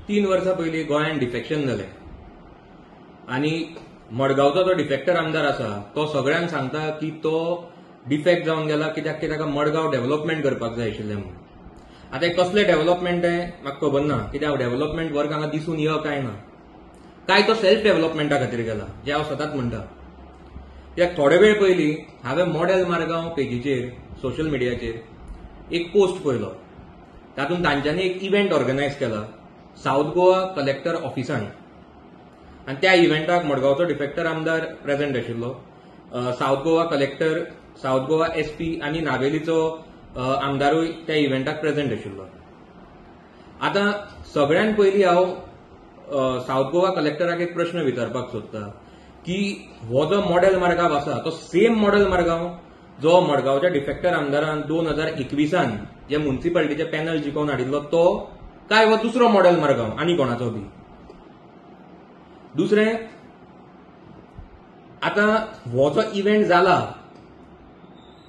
3 वर्सां पयलीं गोंयांत डिफेक्शन जालें आनी मडगांवचो जो डिफेक्टर आमदार आसा तो सगळ्यांक सांगता की तो डिफेक्ट जावन गेला कित्याक की ताका मडगांव डेव्हलपमेंट करपाक जाय आशिल्लें म्हणून. आतां कसलें डेव्हलपमेंट तें म्हाका खबर ना, कित्याक डेव्हलपमेंट वर्क हांगा दिसून यो काय ना, काय तो सेल्फ डेव्हलपमेंटा खातीर गेला जें हांव सदांच म्हणटा. कित्याक थोडे वेळ पयलीं हांवें मॉडेल मारगांव पेजीचेर सोशल मिडियाचेर एक पोस्ट पळयलो, तातूंत तांच्यांनी एक इव्हेंट ऑर्गनायज केला सावथ गोवा कलेक्टर ऑफिसान आनी त्या इव्हेंटाक मडगांवचो डिफेक्टर आमदार प्रेझेंट आशिल्लो, South Goa collector, South Goa SP आनी नावेलीचो आमदारूय त्या इव्हेंटाक प्रेझेंट आशिल्लो. आतां सगळ्यांत पयलीं हांव सावथ गोवा कलेक्टराक एक प्रश्न विचारपाक सोदता की हो जो मॉडेल मारगांव आसा तो सेम मॉडेल मारगांव जो मडगांवच्या डिफेक्टर आमदारान 2021 जे म्युनिसिपालिटीचे पॅनल जिखोवन हाडिल्लो तो काय हो दुसरो मॉडेल मारगांव आनी कोणाचो बी. दुसरें, आतां हो जो इव्हेंट जाला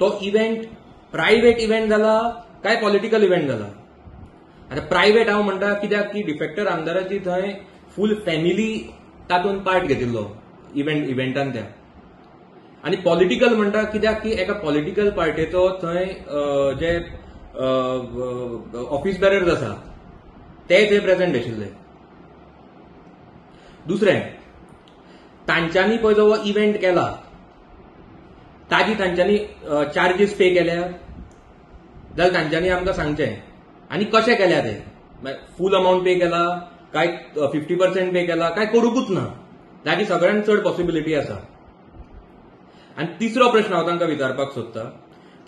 तो इव्हेंट प्रायव्हेट इव्हेंट जाला काय पॉलिटिकल इव्हेंट जाला? आतां प्रायव्हेट हांव म्हणटा कित्याक की डिफेक्टर आमदाराची थंय फूल फॅमिली तातूंत पार्ट घेतिल्लो इव्हेंटान त्या, आनी पॉलिटिकल म्हणटा कित्याक की एका पॉलिटिकल पार्टेचो थंय जे ऑफिस बेरर्स आसा ते थंय प्रेझेंट आशिल्ले. दुसरें, तांच्यांनी पळय जो इव्हेंट केला ताजी तांच्यांनी चार्जीस पे केल्या जाल्यार तांच्यांनी आमकां सांगचें आनी कशें केल्या ते, फूल अमावंट पे केला काय 50% पे केला काय करूंकूच ना, ताजी सगळ्यांत चड पॉसिबिलिटी आसा. आनी तिसरो प्रश्न हांव तांकां विचारपाक सोदता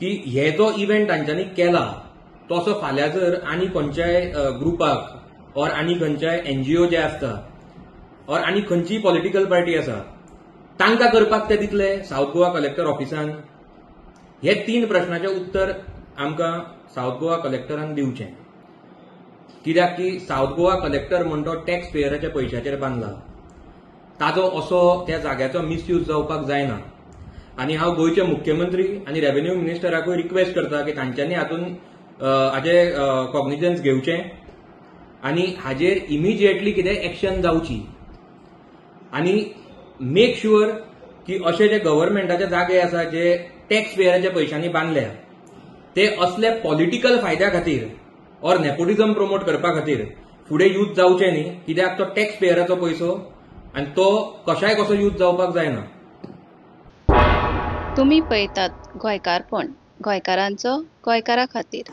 की हे जो इव्हेंट तांच्यांनी केला तो असो फाल्यां जर आनी खंयच्याय ग्रुपाक ऑर आनी खंयच्याय एनजीओ जे आसता ऑर आनी खंयचीय पॉलिटिकल पार्टी आसा तांकां करपाक ते दितले सावथ गोवा कलेक्टर ऑफिसान? हे 3 प्रश्नाचें उत्तर आमकां सावथ गोवा कलेक्टरान दिवचें, कित्याक की सावथ गोवा कलेक्टर म्हण तो टॅक्स पेयराच्या पयशाचेर बांदला, ताजो असो त्या जाग्याचो मिसयूज जावपाक जायना. आनी हांव गोंयचे मुख्यमंत्री आनी रेव्हेन्यू मिनिस्टराकूय रिक्वेस्ट करता की तांच्यांनी हातूंत हाजे कॉग्निजन्स घेवचें आनी हाजेर इमिजिएटली कितें एक्शन जावची आनी मेक शुअर की अशे जे गव्हर्मेंटाचे जागे आसा जे टॅक्स पेयराच्या पयशांनी बांदल्या ते असले पॉलिटिकल फायद्या खातीर ऑर नेपोटिझम प्रमोट करपा खातीर फुडें यूज जावचे न्ही, कित्याक तो टॅक्स पेयराचो पयसो आनी तो कशाय कसो यूज जावपाक जायना. तुमी पळयतात गोंयकारपण, गोंयकारांचो गोंयकारा खातीर.